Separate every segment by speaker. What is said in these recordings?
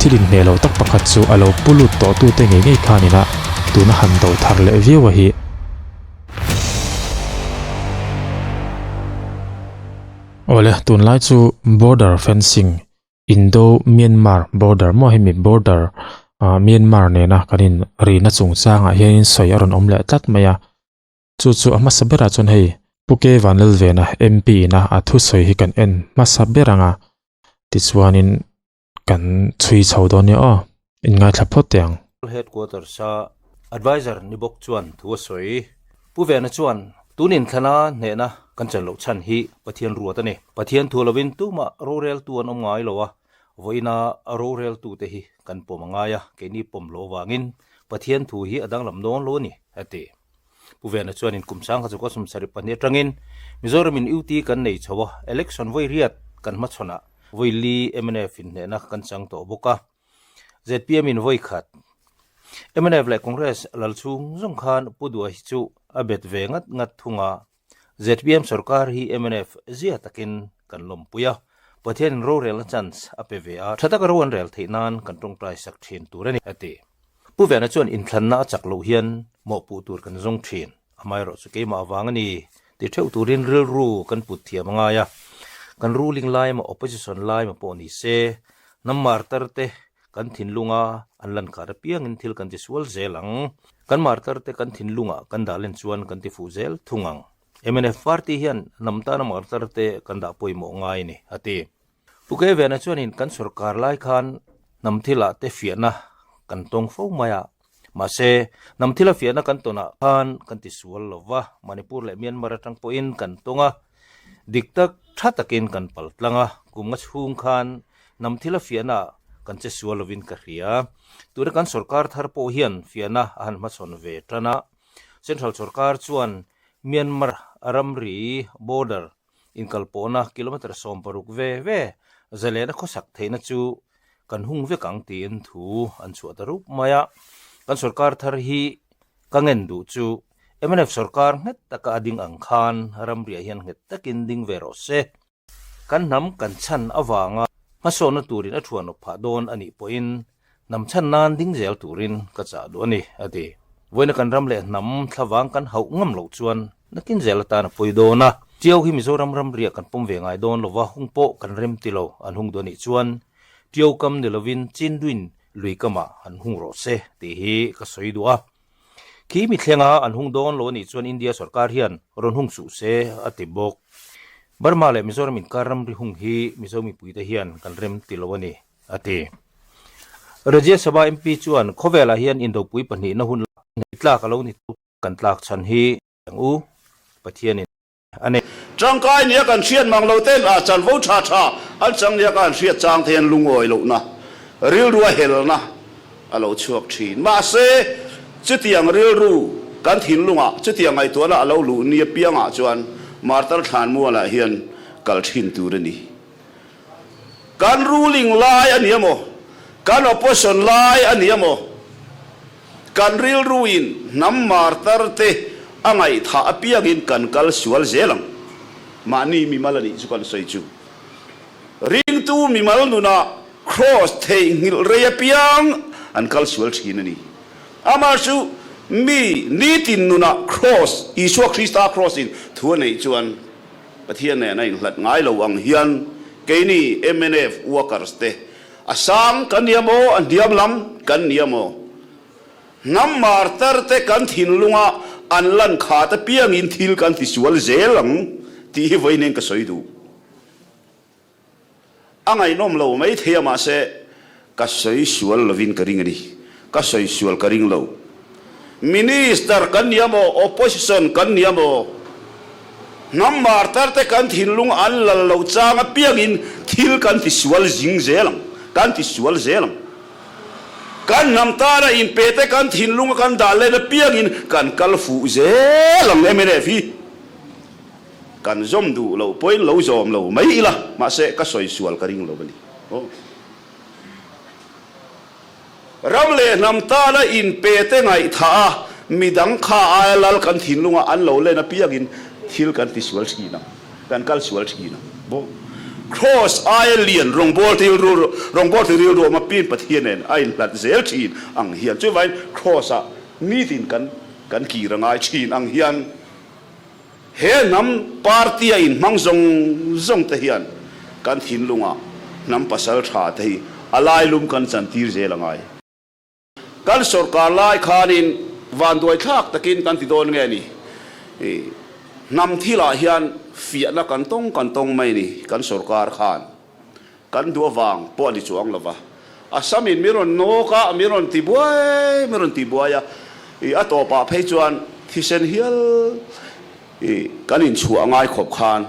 Speaker 1: Thil inhmeh lo tak pakhat chu a lo pu lut tawh tute ngei ngei khan ina tuna han do thar leh viau a hi. Awle, tunlai chu border fencing Indo-Myanmar border maw hemi border ah Myanmar nena kan in rina chungchangah hianin sawi a rawn awm leh tlat mai a. Chu chu a hmasa berah chuan hei Pu K Vanlalvena MP ina a thusawi hi kan en hmasa ber ang a, tichuanin kan chhui chho dawn nia aw, inngaithla phawt teh ang.
Speaker 2: Headquarters a Adviser ni bawk chuan thu a sawi. Pu Vena chuan, Tun inthlana hnehna kan chan loh chhan hi Pathian ruat a ni. Pathian thu lovin tumah roreltu an awm ngai lo a, vawiina roreltute hi kan pawm a ngai a, keini pawm loh avangin Pathian thu hi a danglam dawn lo a ni, a ti. Pu Vena chuan in kum sang kha chu ka sum sarih pahnih atangin Mizoram in UT kan nei chho a, election vawi riat kan hmachhawn ah vawi li mnf in hnehna kan chang tawh bawk a, zpm in vawi khat mnf leh Congress lal chhung zawng khan Pu Duha hi chu a bet ve ngat ngat thung a, zpm sorkar hi mnf zia takin kan lawmpui a, Pathian in rorelna chance a pe ve a, tha taka ro an rel theih nan kan tawngtai sak thin tur a ni, a ti. Pu Vena chuan inthlanna a chak loh hian mawhpuh tur kan zawng thin, amaherawh chu keimah avang a ni ti theuh turin rilru kan put thiam a ngai a, kan ruling lai emaw opposition lai emaw pawh ni se, hnam martar te kan thinlunga an lan khat apiangin thil kan ti sual zel ang, kan martar te kan thinlungah kan dah len chuan kan ti fuh zel thung ang. Mnf party hian hnam tana martar te kan dah pawimawh ngai a ni, a ti. Pu Kei Vena chuanin kan sorkar lai khan hnam thilah te fiahna kan tawng fo mai a, mahse hnam thila fiahna kan tawnah khan kan ti sual lo va, Manipur leh Myanmar atang pawhin kan tawng a, dik tak tha takin kan pal tlang a, kum nga chhung khan hnam thila fiahna kan che sual lovin ka hria. Tuna kan sorkar thar pawh hian fiahna a han hmachhawn ve tan a, Central sorkar chuan Myanmar ramri, border, Inkalpawhna kilometre 60 ve ve zalena khawsak theihna chu kan hung vek ang tiin thu an chhuah ta rup mai a. Kan sorkar thar hi ka ngen duh chu mnf sorkar nghet taka a ding ang khan ramriah hian nghet takin ding ve rawh se. Kan hnam kan chhan avanga hmasawnna turin a thuanawp phah dawn a nih pawhin Hnam chhan nan ding zel turin ka chah duh a ni, a ti. Vawiina kan ram leh hnam thlavang kan hauh ngam loh chuan nakin zel atan a pawi dawn a. Tiau hi Mizoram ramriah kan pawm ve ngai dawn lova hung pawh kan rem ti lo an hung duh a nih chuan Tiau kam ni lovin Chinduin lui kamah han hung rawh se tih hi ka sawi duh a. Khi mi thlenga an hung dawn lo a nih chuan India sorkar hian rawn hung suh se, a ti bawk. Burma leh Mizoram inkar ramri hung hi Mizo mipuite hian kan rem ti lo a ni. a ti. Rajya Sabha MP chuan khawvelah hian indopui pahnihna hun lai tlak a lo ni tu kan tlak chhan hi ang u Pathianin a nei.
Speaker 3: Tangkai nia kan hriat mang lo ten a chanvo tha tha an chang nia ka han hriat chang te hian lungawi lohna rilru a helna a lo chhuak thin. Mahse, chutiang rilru kan thinlungah chutiang ngaihtuahna a lo luh ni apiangah chuan Martar Thlanmualah hian kal thin tur a ni. Kan ruling lai a ni emaw, kan opposition lai a ni emaw, kan rilruin hnam martar te a ngaihthah apiangin kan kal sual zel ang. Mahni mimal a nih chu kan sawi chu. Ringtu mimal nunah Kraws theihnghilh rei apiang an kal sual thin a ni. Amah chu mi nitin nunah Kraws, Isua Krista Kraws-in thu a neih chuan, Pathian nen a inhlat ngai lo ang hian keini mnf workers te a sang kan nia maw, a hniam lam kan nia maw? Hnam martar te kan thinlunga an lan khat apiangin thil kan ti sual zel ang tih hi vawiin ka sawi duh. A ngaihnawm lo mai thei a mahse ka sawi sual lovin ka ring a ni. Ka sawi sual ka ring lo. Minister kan nia maw, opposition kan nia maw, hnam martar te kan thinlung an lal lo chang apiangin thil kan ti sual zing zel ang, kan ti sual zel ang. Kan hnam tana inpe te kan thinlunga kan dah len apiangin kan kal fuh zel ang mnf hi. Kan zawm duh loh pawhin lo zawm lo mai ila, mahse ka sawi sual ka ring lo a ni. Aw. Ram leh hnam tana inpe te ngaihthah a, midang kha aia lal kan thinlunga an lo len apiangin thil kan ti sual thin ang, kan kal sual thin ang. Bawh. Kraws aia lian rawngbâwl rilru rawngbâwl ti rilru awm a pin Pathian nen a inhlat zêl ṭhîn ang hian chuvângin Kraws-ah nitin kan kan kîr a ngai ṭhîn ang hian he hnam party a inhmang zawng zawng te hian kan thinlungah hnam pasal ṭha te hi a lailum kan chantîr zêl a ngai. Kan sawrkar lai khanin vanduai thlak takin kan ti dawn nge ni? Hnam thilah hian fiahna kan tawng kan tawng mai ni kan sawrkar khan kan duh avang pawh a ni chuang lova. Assam in min rawn nawk a, min rawn ti buai min rawn ti buai a, a tawpah phei chuan thisen hial kan inchhuah ngai khawp khan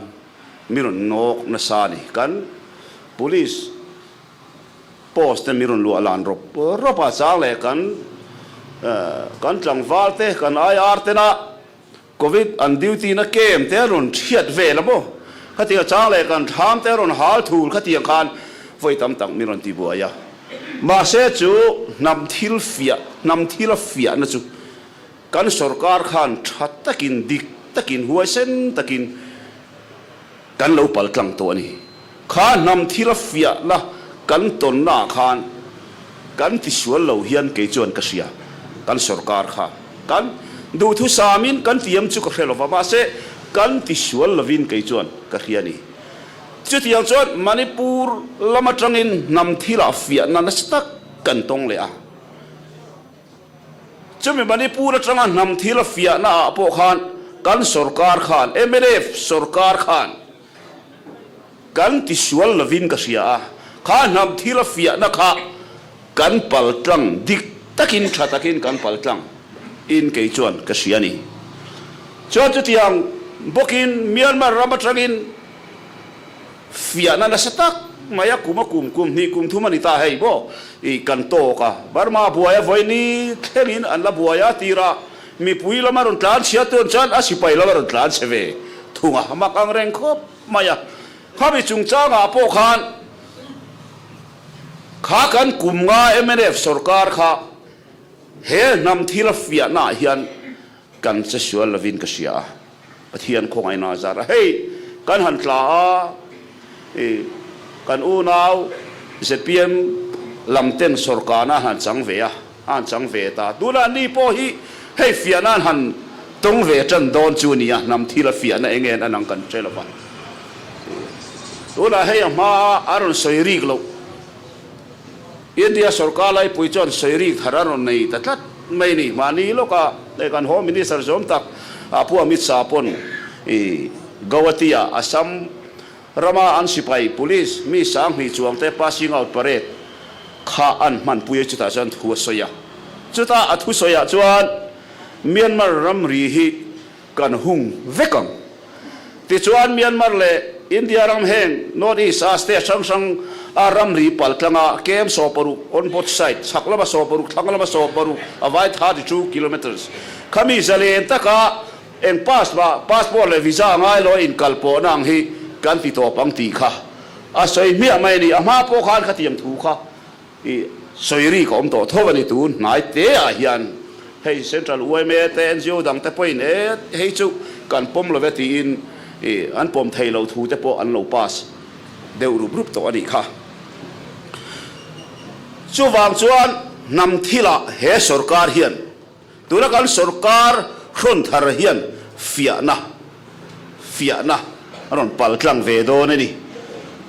Speaker 3: min rawn nawk nasa a ni. Kan police Post te mi rawn luah lan rawp rawp a, chang leh kan kan tlangval te, kan IR tena Covid an duty na camp te an rawn thiat vel a maw? Khatiang chang leh kan thlam te a rawn hal thul khatiang khan vawi tam tak mi rawn ti buai a. Mahse chu hnam thil fiah, hnam thil a fiahna chu kan sorkar khan tha takin, dik takin, huaisen takin Kan lo pal tlang tawh a ni. Kha hnam thil a fiahna kan tawnna ah khan kan tisual lo hian kei chuan ka hria. Kan sorkar kha kan duhthusamin kan tiam chu ka hre lova, mahse kan tisual lovin kei chuan ka hria a ni. Chutiang chuan Manipur lam atangin hnam thilah fiahna nasa tak kan tawng leh a. Chumi Manipur atanga hnam thil a fiahna ah pawh khan kan sorkar khan, mnf sorkar khan kan tisual lovin ka hria a, kha hnam thil a fiahna kha kan paltlang dik takin tha takin kan paltlang in kei chuan ka hria a ni. Chuan chutiang bawkin Myanmar ram atangin Fiahna nasa tak mai a kum a kum kum hnih kum thum a ni ta hei maw i kan tawk a, Burma buai a vawiini thlengin an la buai a tirah mipui lam a rawn tlan chhia tuan chuan a sipai lam a rawn tlan chhe ve thung a, mak ang reng khawp mai a, khami chungchangah pawh khan kha kan kum nga mnf sorkar kha he hnam thil a fiahna ah hian kan che sual lovin ka hria a. Pathian khawngaihna a zar a, hei kan han tla a, i kan unau zpm lam ten sawrkarna an han chang ve a, a han chang ve ta. Tunah ni pawh hi hei fiahna an han tawng ve tan dawn chu a ni a, hnam thil a fiahna eng nge an ang kan hre lo va. Tunah hei a hma a rawn sawi rik loh. India sawrkar laipui chuan sawi rik thar a rawn nei ta tlat mai a ni. Mahni lawka hei kan Home Minister zawm tak Pu Amit Shah pawn i Guwahati-ah Assam rama an sipai, police, mi 2000 chuangte passing out parade kha an hmanpui a, chutah chuan thu a sawi a. Chutah a thusawiah chuan Myanmar ramri hi kan hung vek ang. Tichuan Myanmar leh India ram heng North East a state hrang hrang a ramri pal tlanga kem 60 on both side, chhak lama 60, thlang lama 60, a vai 32 kilometres khami zalen taka eng pass mah passport leh visa ngai lo a inkal pawhna ang hi kan ti tawp ang tih kha a sawi hmiah mai a ni. A hma pawh khan khatiang thu kha I sawi ri ka awm tawh tho a ni tun hnai te ah hian hei Central yma te ngo dang te pawhin e hei chu kan pawm lo ve tiin i an pawm thei lo thu te pawh an lo pass deuh rup rup tawh a nih kha. Chuvang chuan hnam thilah he sorkar hian Tuna kan sorkar hrawn thar hian fiahna fiahna a rawn pal tlang ve dawn a ni.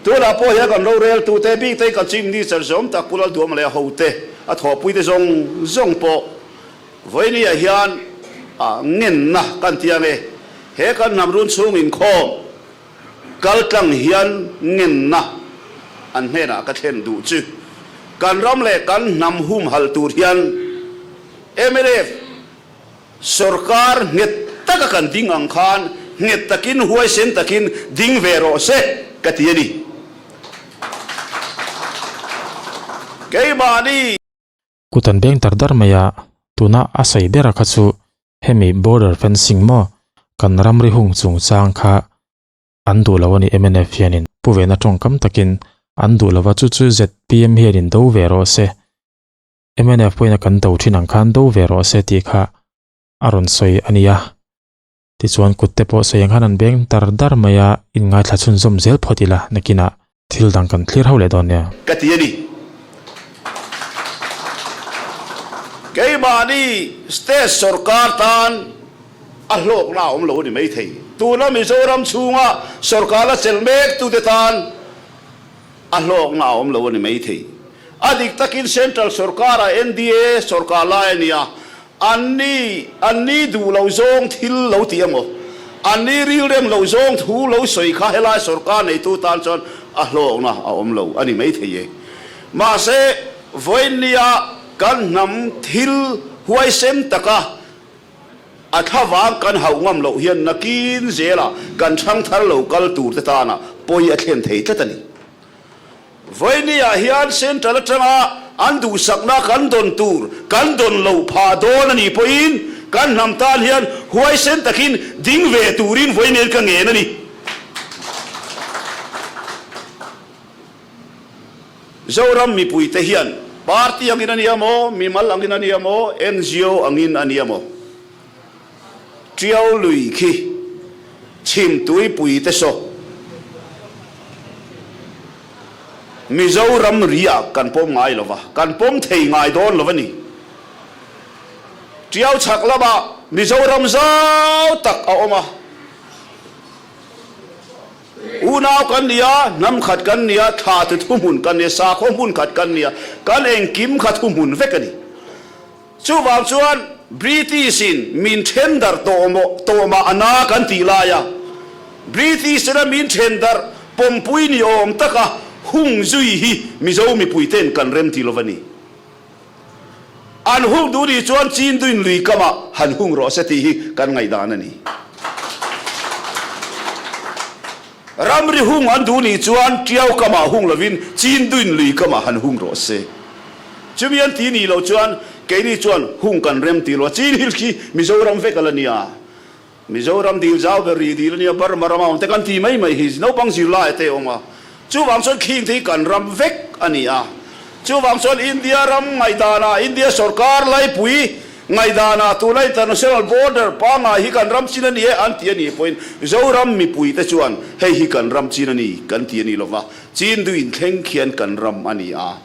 Speaker 3: Tunah pawh hian kan roreltute bik te kan Chief Minister zawm tak Pu Lalduama leh a hote a thawhpuite zawng zawng pawh vawinia hian ah ngenna kan ti ang e. He kan hnam run chhung inkhawm kal tlang hian ngenna an hnenah ka thlen duh chu kan ram leh kan hnam humhalh tur hian mnf sorkar nghet taka kan ding ang khan nghet takin huaisen takin ding ve rawh se ka ti a ni. Keimahni.
Speaker 1: Kut an beng dar dar mai a, tuna a sawi ber a kha chu hemi border fencing maw kan ramri hung chungchang kha an duh lo a ni mnf hianin pu vena tawngkam takin an duh lova chu chu zpm hianin do ve rawh se mnf pawhin a kan do thin ang khan do ve rawh se tih kha a rawn sawi a nia tichuan kut te pawh sawi ang khan an beng dar dar mai a inngaithla chhunzawm zel phawt ila nakinah. Thil dang kan thlir ho leh dawn nia.
Speaker 3: Ka ti a ni. Keimahni state sorkar tan a hlawkna a awm lo a ni maithei. Tuna Mizoram chhunga sorkar la chelh mek tute tan a hlawkna a awm lo a ni maithei. A dik takin Central sorkara NDA sorkar lai a ni a, anni anni duh lo zawng thil lo ti emaw, anni rilrem lo zawng thu lo sawi kha helai sorkar neitu tan chuan a hlawkna a awm lo a ni maithei e. Mahse, vawiinnia kan hnam thil huaisen taka A thlavang kan hauh ngam loh hian nakin zela kan thangthar lo kal tur te tana pawi a thlen thei tlat a ni. Vawinia hian Central atanga an duhsakna kan dawn tur kan dawn loh phah dawn a nih pawhin kan hnam tan hian huaisen takin ding ve turin vawiin ka ngen a ni. Zoram mipuite hian party angin a nia maw, mimal angin a nia maw, ngo angin a nia maw? Tiau lui khi chhim tuipuite saw Mizoram ri ah kan pawm ngai lo va, kan pawm thei ngai dawn lo a ni. Tiau chhak lamah Mizoram zau tak a awm a. Unau kan ni a, hnam khat kan ni a, thla chu thuhmun kan ni a, sakhaw hmun khat kan ni a, kan engkim kha thuhmun vek a ni. Chuvang chuan British-in min then darh tawh maw tawh mah a na kan tih lai a, British-ina min then darh pawmpui ni awm taka hung zui hi Mizo mipuite'n kan rem ti lo va ni. An hung duh nih chuan Chinduin lui kamah han hung rawh se tih hi kan ngaihdan a ni. Ramri hung an duh nih chuan Tiau kamah hung lovin Chinduin lui kamah han hung rawh se. Chumi an ti nih loh chuan keini chuan hung kan rem ti lo a, Chin Hills khi Mizoram vek a la nia. Mizoram dil zau ber ri dil a nia, Burma rama awm te kan ti mai mai hi naupang zirlai te awm a, chuvang chuan khing te hi kan ram vek a ni a, chuvang chuan India ram ngaihdanah, India sorkar laipui ngaihdanah tuna international border pangngai hi kan ram chin a ni e an ti a nih pawhin Zoram mipui te chuan hei hi kan ram chin a ni kan ti a ni lova, Chin duin thleng khian kan ram a ni a.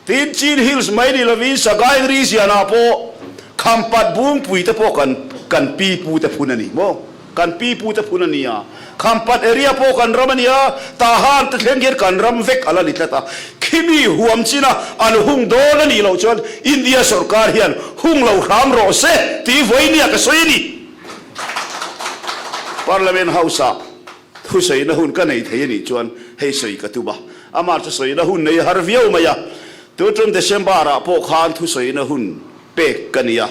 Speaker 3: Tin, Chin Hills mai ni lovin Sagaing region ah pawh Khampat Bungpui te pawh kan kan pi pu te phun a ni maw? Kan pi pu te phun a ni a. Khampat area pawh kan ram a ni a, Tahan te thleng hian kan ram vek a la ni tlat a. Khimi huam china an hung dawn a nih loh chuan India sorkar hian hung lo hram rawh se tih vawinia ka sawi a ni. Parliament House ah Thusawiina hun ka nei thei a nih chuan hei sawi ka tum a, amah chu sawina hun nei har viau mai a, tutum December ah pawh khan thusawiina hun pek ka ni a,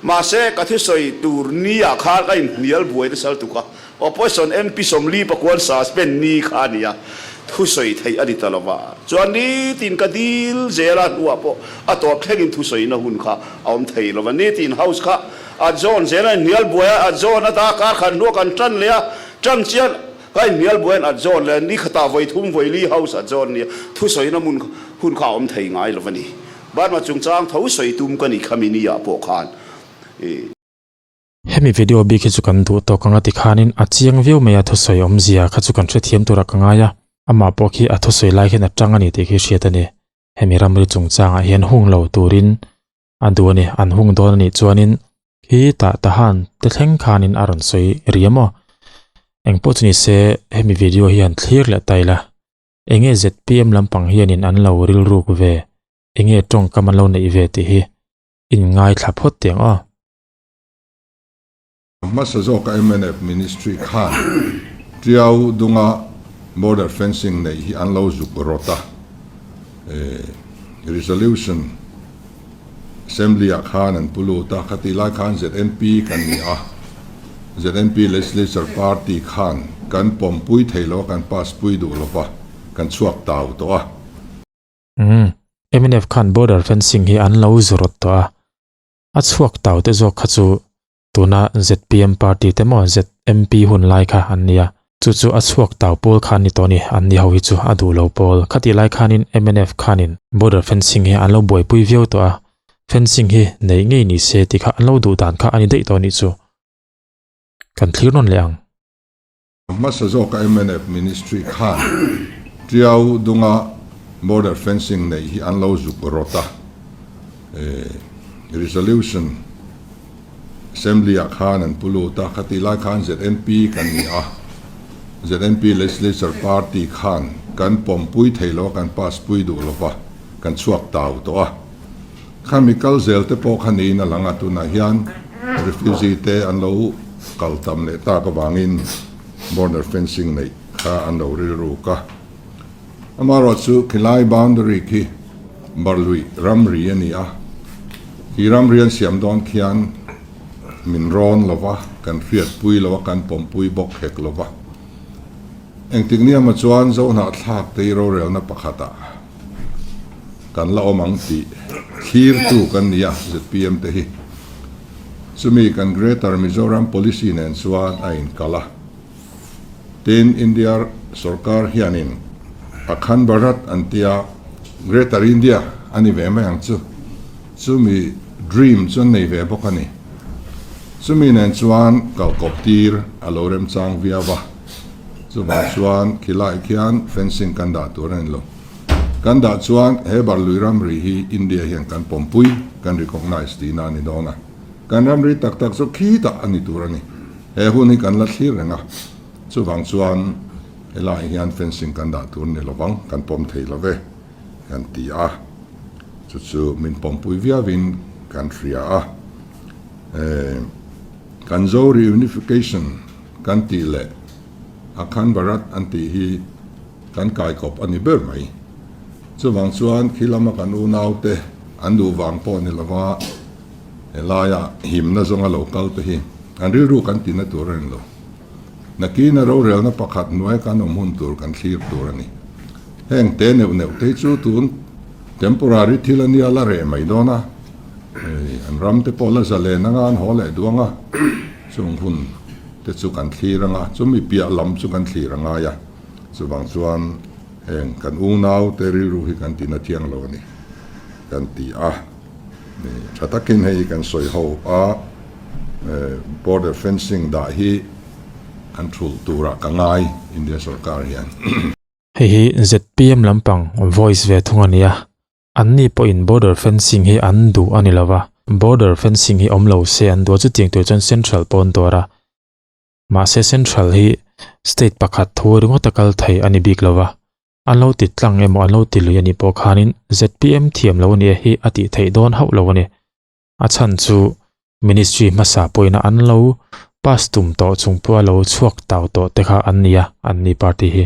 Speaker 3: mahse ka thusawi tur ni ah khan ka inhnial buai nasa lutuk a, Opposition MP 40 pakuan suspend ni kha a ni a, thusawi theih a ni ta lo va, chuan nitin ka dil zel a hnuah pawh a tawp thlengin thusawiina hun kha a awm thei lo va, nitin House kha a zawn zel a inhnial buai a, a zawn a darkar khat hnuah kan tan leh a, Tan chian ka inhnial buaiin a zawn leh ni khatah vawi thum vawi li house a zawn nia thusawina hmun hun kha a awm thei ngai lo a ni. Burma chungchang tho sawi tum ka ni khami ni ah pawh khan i.
Speaker 1: Hemi video bik hi chu kan duh tawk anga tikhanin a chiang viau mai a thusawi awmzia kha chu kan hrethiam tura ka ngai a, amah pawh khi a thusawi lai hian a tang a ni tih khi hriat a ni. Hemi ramri chungchangah hian hung lo turin A duh a ni, an hung dawn a nih chuanin khi tah tahan te thleng khanin a rawn sawi ri a maw? Engpawh chu ni se hemi video hian thlir leh ta ila, enge zpm lampang hianin an lo rilruk ve, enge tawngkam an lo neih ve tih hi in ngaithla phawt tiang aw.
Speaker 4: Hmasa zawka mnf Ministry khan Tiau dunga border fencing neih hi an lo zuk rawt a, resolution Assembly ah khan an pu lut a, khatih lai khan ZNP kan ni a, ZNP Legislature Party khan kan pawmpui thei lo a, kan pass pui duh lo va, kan chhuak tau tawh a.
Speaker 1: Umm, mnf khan border fencing hi an lo zu rawt tawh a, A chhuak tau te zawk kha chu tuna zpm party te maw ZMP hun lai kha an nia. Chu chu a chhuak tau pawl kha an ni tawh a ni, an ni ho hi chu a duh lo pawl. Khatih lai khanin mnf khanin border fencing hi an lo buaipui viau tawh a, fencing hi neih ngei ni se tih kha an lo duh dan kha a ni daih tawh a nih chu. Kan thlir nawn leh ang.
Speaker 4: Hmasa zawka mnf Ministry khan. Tiau dunga border fencing neih hi an lo zuk rawt a, resolution assembly ah khan an pu lut a, khatih lai khan ZNP kan ni a, ZNP legislature party khan kan pawmpui thei lo a, kan pass pui duh lo va, kan chhuak tau tawh a. Khami kal zel te pawh kha niin a lang a, tunah hian refugee te an lo kal tam leh tak avangin border fencing neih kha an lo rilruk a. Amaherawh chu khilai boundary khi Barluih ramri a ni a, khi ramri an siam dawn khian min rawn lo va, kan hriatpui lo a, kan pawmpui bawk hek lo va. Engtik niamah chuan Zohnahthlak te hi rorelna pakhatah kan la awm ang tih thlirtu kan ni a, zpm te hi. Chumi kan Greater Mizoram Policy nen chuan a inkal a. Tin, India sorkar hianin Akhand Bharat an tia, Greater India a ni ve mai ang chu. Chumi dream chu an nei ve bawk a ni. Chumi nen chuan kalkawp tir a lo remchang viau a. Chuvang chuan khilai khian fencing kan dah tur a ni lo. Kan dah chuan he Barlui ramri hi India hian kan pawmpui, kan recognise tihna a ni dawn a. Kan ramri tak tak chu khitah a ni tur a ni. He hun hi kan la thlir reng a, chuvang chuan helaiah hian fencing kan dah tur a ni lovang, kan pawm thei lo ve kan ti a. Chu chu min pawmpui viauin kan hria a. Kan Zo reunification kan tih leh Akhand Bharat an tih hi kan kaikawp a ni ber mai. Chuvang chuan khi lama kan unaute an duh vang pawh ni lova helaia himna zawnga lo kal te hi an rilru kan tina tur a ni lo. Nakina rorelna pakhat hnuaia kan awm hun tur kan thlir tur a ni. Heng te neuh neuh te hi chu tun temporary thil a nia la reh mai dawn a, an ram te pawh la zalen anga an haw leh duang a, chung hun te chu kan thlir anga chumi piah lam chu kan thlir a ngai a. Chuvang chuan heng kan unau te rilru hi kan tina thiang lo a ni kan ti a. Tha takin hei kan sawi ho a, border fencing dah hi an thulh turah ka ngai India sorkar hian.
Speaker 1: Hei hi zpm lampang voice ve thung a nia. Anni pawhin border fencing hi an duh a ni lo va, border fencing hi awm lo se an duh a, chutiang tur chuan central pawh an dawr a. Mahse central hi state pakhat thu ringawt a kal thei a ni bik lo va, an lo ti tlang emaw an lo ti lui a nih pawh khanin zpm thiam lo a nia hi a tih theih dawn hauh lo a ni. A chhan chu ministry hmasa pawhin an lo pass tum tawh chung pawha lo chhuak tau tawh te kha an ni a, an ni party hi.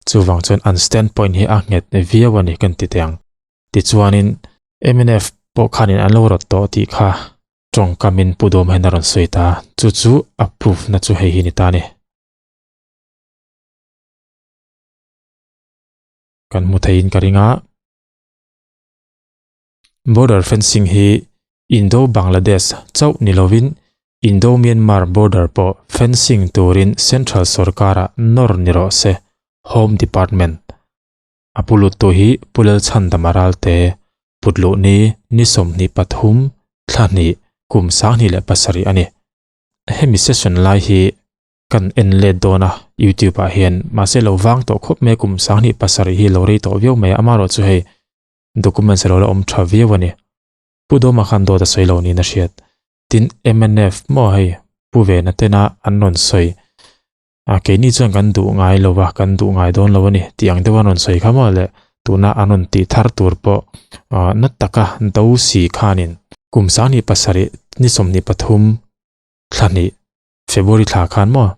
Speaker 1: Chuvang chuan an stand point hi a nghet viau a ni kan ti teh ang. Tichuanin mnf pawh khanin an lo rawt tawh tih kha tawngkamin Pu Dawm hian a rawn sawi ta a, chu chu a proof na chu hei hi ni ta a ni. Kan hmu theiin ka ring a. Border fencing hi Indo-Bangladesh chauh ni lovin Indo-Myanmar border pawh fencing turin central sorkarah nawr ni rawh se, Home Department. A pu luttu hi Pu Lalchhandama Ralte, Putluh ni ni 23, thla hnih, kum 2007 a ni. Hemi session lai hi kan en let dawn a YouTube ah hian mahse lo vang tawh khawp mai a kum 27 hi lo rei tawh viau mai a amaherawh chu hei documents a lo la awm tha viau a ni. Pu Dawma khan dawt a sawi lo niin a hriat. Tin mnf maw hei Pu Vena tena an rawn sawi a keini chuan kan duh ngai lo va kan duh ngai dawn lo a ni tih ang deuh an rawn sawi kha maw le tuna an rawn tih thar tur pawh ah na taka do si khanin kum 27 ni 23 thla hnih February thla khan maw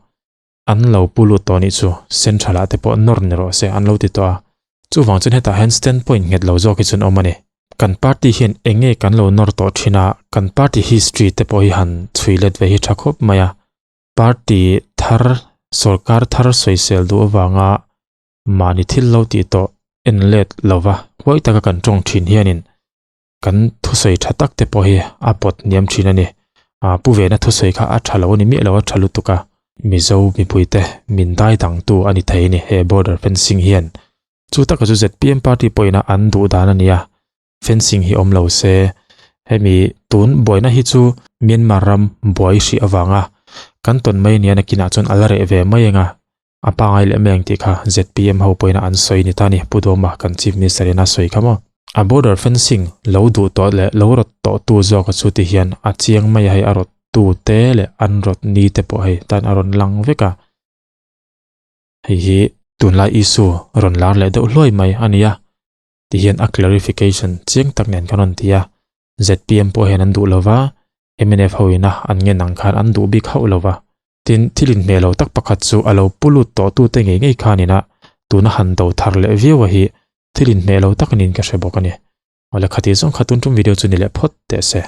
Speaker 1: an lo pu lut tawh nih chu central ah te pawh nawr ni rawh se an lo ti tawh a chuvang chuan hetah hian stand point nghet lo zawk hi chuan awm a ni kan party hian eng nge kan lo nawr tawh thin a kan party history te pawh hi han chhui let ve hi tha khawp mai a party thar sorkar thar sawisel duh avanga mahni thil lo tih tawh en let lova huai taka kan tawng thin hianin kan thusawi tha tak te pawh hi a pawt hniam thin a ni. Ah pu vena thusawi kha a tha lo a ni miah lo a tha lutuk a. Mizo mipui te min dai dang tu a ni thei a ni he border fencing hian. Chu taka chu zpm party pawhin a an duh dan a ni a. Fencing hi awm lo se hemi tun buaina hi chu Myanmar ram buai hrih avanga kan tawn mai nia nakinah chuan a la reh ve mai ang a. A pangai leh mai ang tih kha zpm ho pawhin an sawi ni ta a ni, Pu Dawma kan Chief Minister in a sawi kha maw. A border fencing lo duh tawh leh lo rawt tawh tu zawka chu ti hian a chiang mai a hei a rawt tu te leh an rawt ni te pawh hei tan a rawn lang vek a. Hei hi tunlai issue rawn lar leh deuh hluai mai a ni a, ti hian a clarification chiang tak nen kan rawn ti a. Zpm pawh hian an duh lova, mnf ho ina an ngen ang khan an duh bik hauh lova. Tin, thil inhmeh lo tak pakhat chu a lo pu lut tawh tute ngei ngei khan ina tuna han do thar leh viau a hi thil inhmeh lo tak niin ka hre bawk a ni. Awle khati zawng kha tun tum video chu ni leh phawt teh se.